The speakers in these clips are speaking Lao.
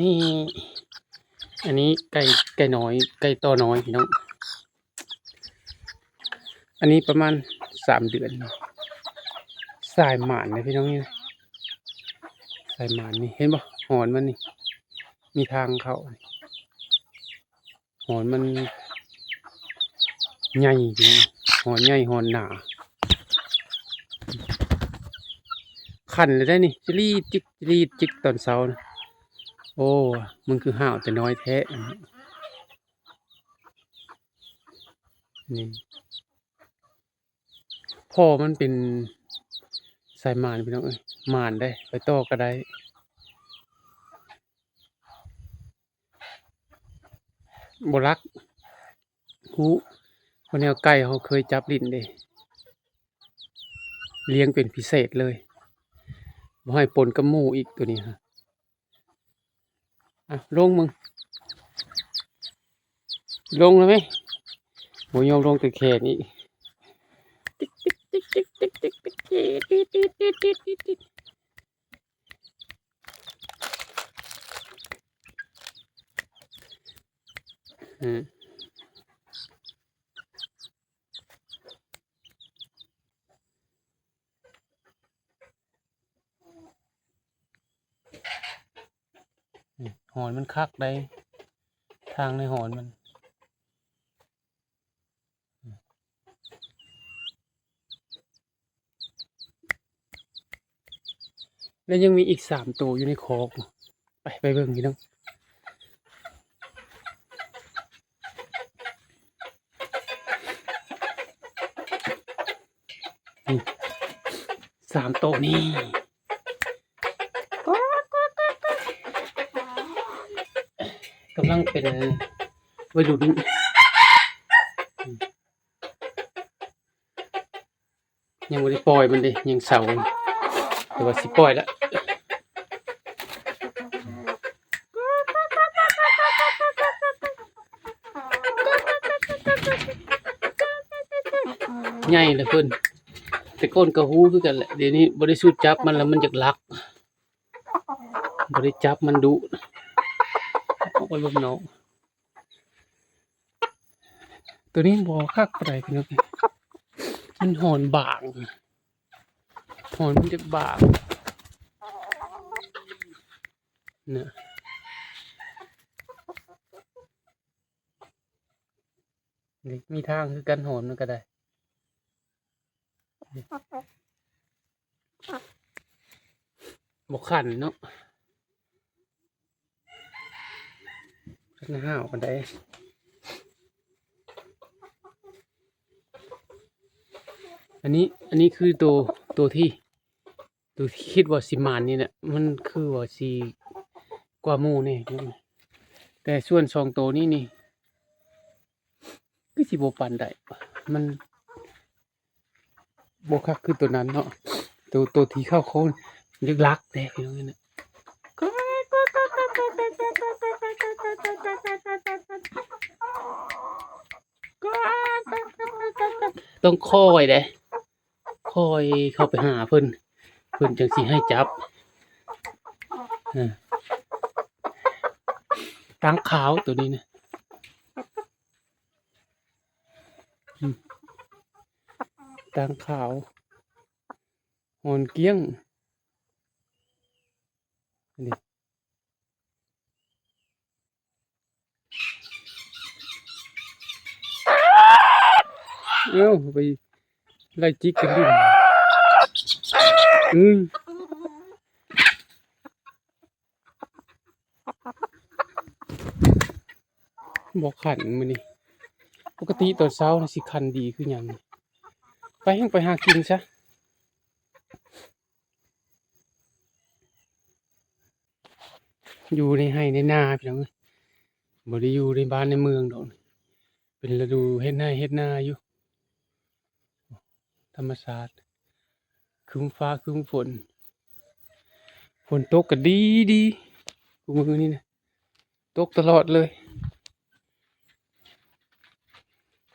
ນີ້ ອັນນີ້ໄກ່ ໄກ່ນ້ອຍ ໄກ່ຕໍ່ນ້ອຍພີ່ນ້ອງ. ອັນນີ້ປະມານສາມເດືອນ. ສາຍໝານເດ້ພີ່ນ້ອງນີ້ນະ ສາຍໝານນີ້ ເຫັນບໍ່? ຫອນມັນນີ້ ມີທາງເຂົ້າ. ຫອນມັນໃຫຍ່ ຫອນໃຫຍ່ ຫອນໜາ. ຂັນແລ້ວໄດ໋ນີ້ ຈີດຈິກ ຈີດຈິກຕອນເຊົ້ານະ. ໂອ້ ມັນຄືຫ້າວແຕ່ນ້ອຍແທ້. ນີ້ ພໍ່ມັນເປັນສາຍໝານພີ່ນ້ອງເອີຍ ໝານເດ້ ໄປຕໍ່ກໍໄດ້. ບໍ່ລັກ ຮູ້ ເພາະແນວໄກ່ເຮົາເຄີຍຈັບຫຼິ້ນເດ້ ລ້ຽງເປັນພິເສດເລີຍ ບໍ່ໃຫ້ປົນກັບໝູ່ອີກ ໂຕນີ້ຮະ. ອ່ະ ລົງເບິ່ງ ລົງແລ້ວແມະ ບໍ່ຍອມລົງແຕ່ແຂນອີກ. ອືມ ນີ້ ຫອນມັນຄັກໃດ໋ ທາງໃນຫອນມັນ. ແລ້ວຍັງມີອີກສາມໂຕຢູ່ໃນຄອກ. ໄປ ໄປເບິ່ງພີ່ນ້ອງ. ນີ້ ສາມໂຕນີ້ ກຳລັງເປັນໄວລຸ້ນ. ຍັງບໍ່ໄດ້ປ່ອຍມັນເດ້ ຍັງເຊົາ ແຕ່ວ່າຊິປ່ອຍລະ. ໃຫຍ່ລະເພິ່ນ ແຕ່ກ່ອນກໍຮູ້ຄືກັນແຫຼະ ດຽວນີ້ບໍ່ໄດ້ສູດຈັບມັນລະ ມັນຢາກລັກ ບໍ່ໄດ້ຈັບມັນດຸ. ອອກໄປເບິ່ງນອກ. ໂຕນີ້ບໍ່ຄັກປານໃດພີ່ນ້ອງ ມັນຫອນບາງ ຫອນມັນຈະບາງນະ. ນີ້ ມີທາງຄືກັນ ຫອນມັນກໍໄດ້. ບໍ່ຂັນເນາະ ຄັນຫ້າວປານໃດ. ອັນນີ້ ອັນນີ້ຄືໂຕ ໂຕທີ່ ໂຕທີ່ຄິດວ່າຊິໝານນີ້ແຫຼະ ມັນຄືວ່າຊິກວ່າໝູ່ແດ່. ແຕ່ສ່ວນສອງໂຕນີ້ນີ້ ຄືຊິບໍ່ປານໃດ ມັນ ບໍ່ຄັກຄືໂຕນັ້ນເນາະ ໂຕ ໂຕທີ່ເຂົ້າໂຄ້ງລຶກລັກເດ້ພີ່ນ້ອງເອີຍ. ຕ້ອງຄ່ອຍເດ້ ຄ່ອຍເຂົ້າໄປຫາເພິ່ນ ເພິ່ນຈັ່ງຊິໃຫ້ຈັບ. ເອີ ຕ່າງຂາວໂຕນີ້ນະ. ອືມ ຕ່າງຂາວ ຫອນກ້ຽງ ນີ້ ເອົ້າ ໄປໄລ່ຈິກກັນດິ. ອືມ. ບໍ່ຂັນມື້ນີ້ ປົກກະຕິຕອນເຊົ້ານີ້ຊິຂັນດີຄືຫຍັງ. ໄປ ແຮ່ງໄປຫາກິນຊະ ຢູ່ໃນໄຮ່ໃນນາພີ່ນ້ອງເອີຍ ບໍ່ໄດ້ຢູ່ໃນບ້ານໃນເມືອງດອກ. ເປັນລະດູເຮັດໄຮ່ເຮັດນາຢູ່ ທຳມະຊາດ ຄຶ້ມຟ້າຄຶ້ມຝົນ ຝົນຕົກກໍດີໆ ຄູ່ມື້ນີ້ນະ ຕົກຕະຫຼອດເລີຍ.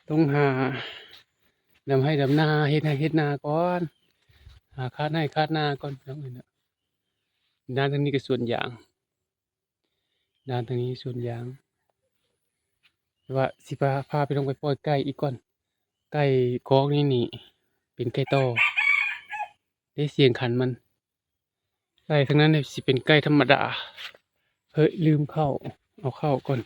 ຕ້ອງຫາດຳໄຮ່ດຳນາ ເຮັດໄຮ່ເຮັດນາກ່ອນ ຫາຄາດໄຮ່ຄາດນາກ່ອນພີ່ນ້ອງເອີຍເນາະ. ດ້ານທາງນີ້ກໍສວນຢາງ ດ້ານທາງນີ້ສວນຢາງ. ແຕ່ວ່າຊິພາ ພາໄປ ລອງໄປປ່ອຍໄກ່ອີກກ່ອນ. ໄກ່ຄອກນີ້ນີ້ເປັນໄກ່ຕໍ່ເດ້ ສຽງຂັນມັນ. ໄກ່ທາງນັ້ນນີ້ຊິເປັນໄກ່ທຳມະດາ. ເຮີ້ຍ ລືມເຂົ້າ ເອົາເຂົ້າກ່ອນ.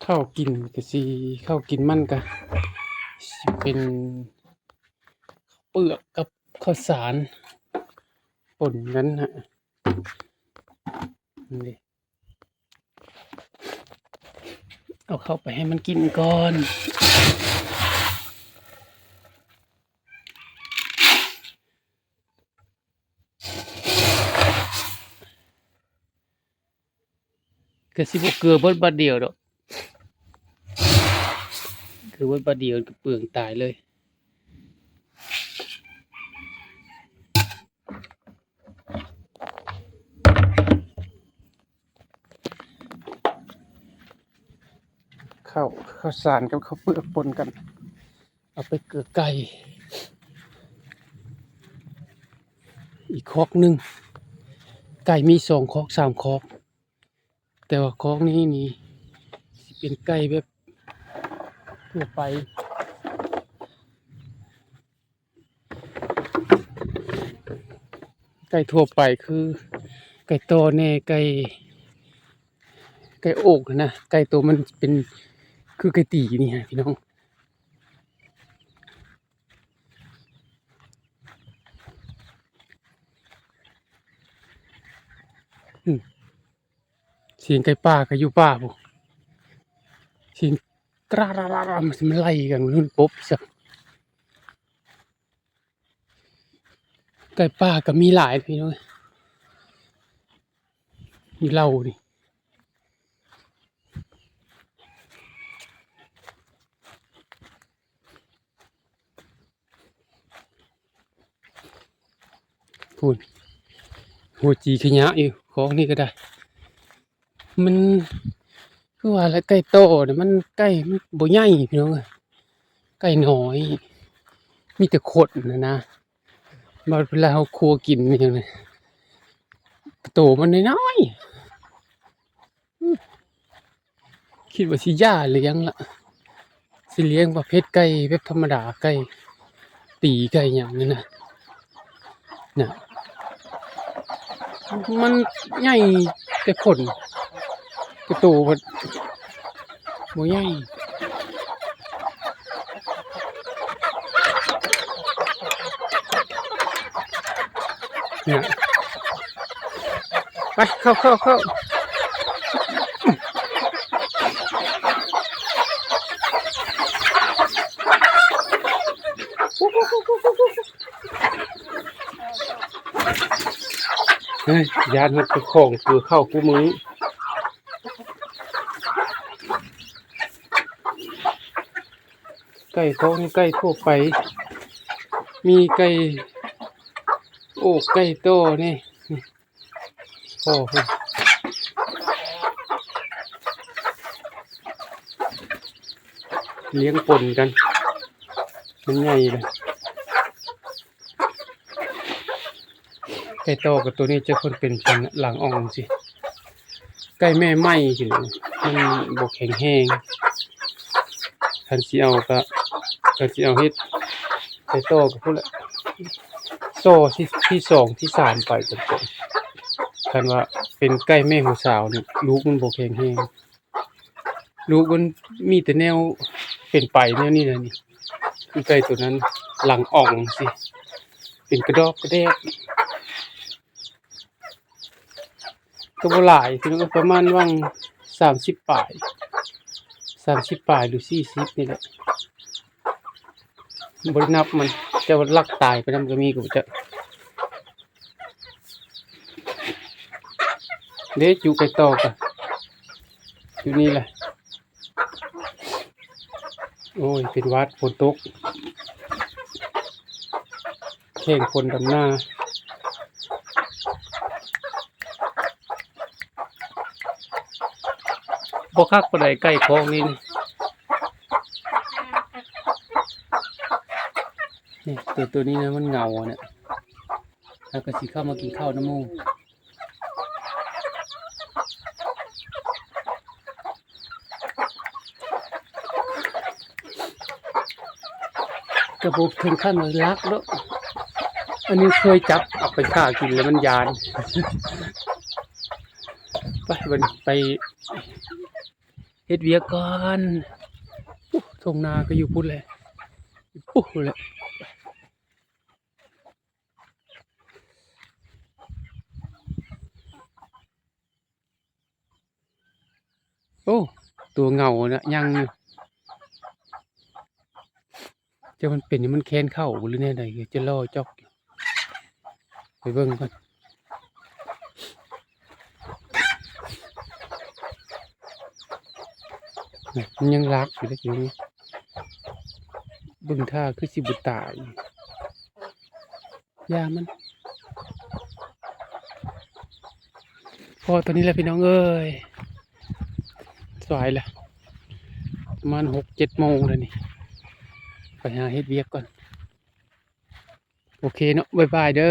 ເຂົ້າກິນກະຊິ ເຂົ້າກິນມັນກະຊິເປັນເປືອກກັບເຂົ້າສານປົນກັນຫັ້ນ ນີ້ ເອົາເຂົ້າໄປໃຫ້ມັນກິນກ່ອນ. ກະຊິບໍ່ເກືອເບິດບາດດຽວດອກ ເກືອເບິດບາດດຽວກະເປືອງຕາຍເລີຍ. ເຂົ້າ ເຂົ້າສານກັບເຂົ້າເປືອກປົນກັນ ເອົາໄປເກືອໄກ່ອີກຄອກໜຶ່ງ. ໄກ່ມີສອງຄອກສາມຄອກ ແຕ່ວ່າຄອກນີ້ນີ້ຊິເປັນໄກ່ແບບທົ່ວໄປ. ໄກ່ທົ່ວໄປຄືໄກ່ຕໍ່ແດ່ ໄກ່ ໄກ່ໂອກຫັ້ນນະ ໄກ່ໂຕມັນເປັນຄືໄກ່ຕີນີ້ຫັ້ນພີ່ນ້ອງ. ອືມ ສຽງໄກ່ປ່າກະຢູ່ປ່າພຸ້ນ ສຽງກຣາຣາຣາ ມັນຊິມາໄລ່ກັນ ມັນປົບຊະ. ໄກ່ປ່າກະມີຫຼາຍພີ່ນ້ອງ ຢູ່ເຫຼົ່ານີ້. ພຸ້ນ ຫົວຈີຂະຫຍະຢູ່ ຄອກນີ້ກະໄດ້. ມັນຄືວ່າລະ ໄກ່ຕໍ່ນີ້ມັນ ໄກ່ມັນບໍ່ໃຫຍ່ພີ່ນ້ອງເອີຍ ໄກ່ນ້ອຍ ມີແຕ່ຂົນຫັ້ນນະ. ບາດເວລາເຮົາຄົວກິນນີ້ ໂຕມັນນ້ອຍໆ. ອືມ ຄິດວ່າຊິຢ່າລ້ຽງລະ ຊິລ້ຽງປະເພດໄກ່ແບບທຳມະດາ ໄກ່ຕີ ໄກ່ຫຍັງນີ້ນະ ນະ ມັນໃຫຍ່ແຕ່ຂົນ ແຕ່ໂຕພັດບໍ່ໃຫຍ່. ເນາະ ໄປ ເຂົ້າ ເຂົ້າ ເຂົ້າ. ເຮີ້ຍ ຢ້ານຮອດເຈົ້າຂອງເກືອເຂົ້າຄູ່ມື້. ໄກ່ຄອກນີ້ໄກ່ທົ່ວໄປ ມີໄກ່ໂອກ ໄກ່ຕໍ່ແດ່ ພໍ່ເພິ່ນລ້ຽງປົນກັນ ມັນໃຫຍ່ເລີຍ. ໄກ່ຕໍ່ກັບໂຕນີ້ຈະເພິ່ນເປັນພັນຫຼັງອ່ອງຊີ້ ໄກ່ແມ່ໃໝ່ຊີ້ ມັນບໍ່ແຂງແຮງ. ຄັນຊິເອົາກະ ຄັນຊິເອົາເຮັດໄກ່ຕໍ່ກະພຸ້ນແຫຼະ ຊໍທີ ທີສອງ ທີສາມໄປ ຄັນວ່າເປັນໄກ່ແມ່ຫົວສາວນີ້ ລູກມັນບໍ່ແຂງແຮງ. ລູກມັນມີແຕ່ແນວເປັນໄປແນວນີ້ແຫຼະນີ້ ຄືໄກ່ໂຕນັ້ນ ຫຼັງອ່ອງຊີ້ ເປັນກະດອກກະແດກ. ກະບໍ່ຫຼາຍພີ່ນ້ອງ ປະມານຫວ່າງສາມສິບປາຍ ສາມສິບປາຍ ຫຼື ສີ່ສິບນີ້ແຫຼະ ບໍ່ໄດ້ນັບມັນ ແຕ່ວ່າລັກຕາຍໄປນຳກະມີກະບໍ່ຈັກ. ເດ້ ຈຸໄກ່ຕໍ່ກະ ຈຸນີ້ແຫຼະ. ໂອ້ຍ ເປັນຫວັດ ຝົນຕົກ ແຂ່ງຝົນດຳນາ ບໍ່ຄັກປານໃດ ໄກ່ຄອກນີ້ ນີ້ ນີ້ ໂຕ ໂຕນີ້ນະ ມັນເຫງົາຫັ້ນນະ. ຂ້າກໍຊິເຂົ້າມາກິນເຂົ້ານຳໝູ່. ກໍບໍ່ເຖິງຂັ້ນວ່າລັກດອກ ອັນນີ້ເຄີຍຈັບເອົາໄປຂ້າກິນແລ້ວມັນຢ້ານ. ໄປບັດນີ້ໄປເຮັດວຽກກ່ອນ. ໂອ້ ທົ່ງນາກໍຢູ່ພຸ້ນແຫຼະ ຢູ່ພຸ້ນແຫຼະ. ໂອ້ ຕົວເຫງົານະຍັງຢູ່ ຈັກມັນເປັນຫຍັງ ມັນແຄນເຂົ້າບໍ່ ຫຼືແນວໃດ ຈະລໍຈອກຢູ່. ໄປເບິ່ງກ່ອນ ນີ້ ມັນຍັງລັກຢູ່ເດ້ ເບິ່ງທ່າຄືຊິບໍ່ຕາຍ. ຢ່າມັນ ພໍຕອນນີ້ແຫຼະພີ່ນ້ອງເອີຍ ສາຍແລ້ວ ປະມານຫົກເຈັດໂມງແລ້ວນີ້ ໄປຫາເຮັດວຽກກ່ອນ. ໂອເຄເນາະ ບາຍບາຍເດີ.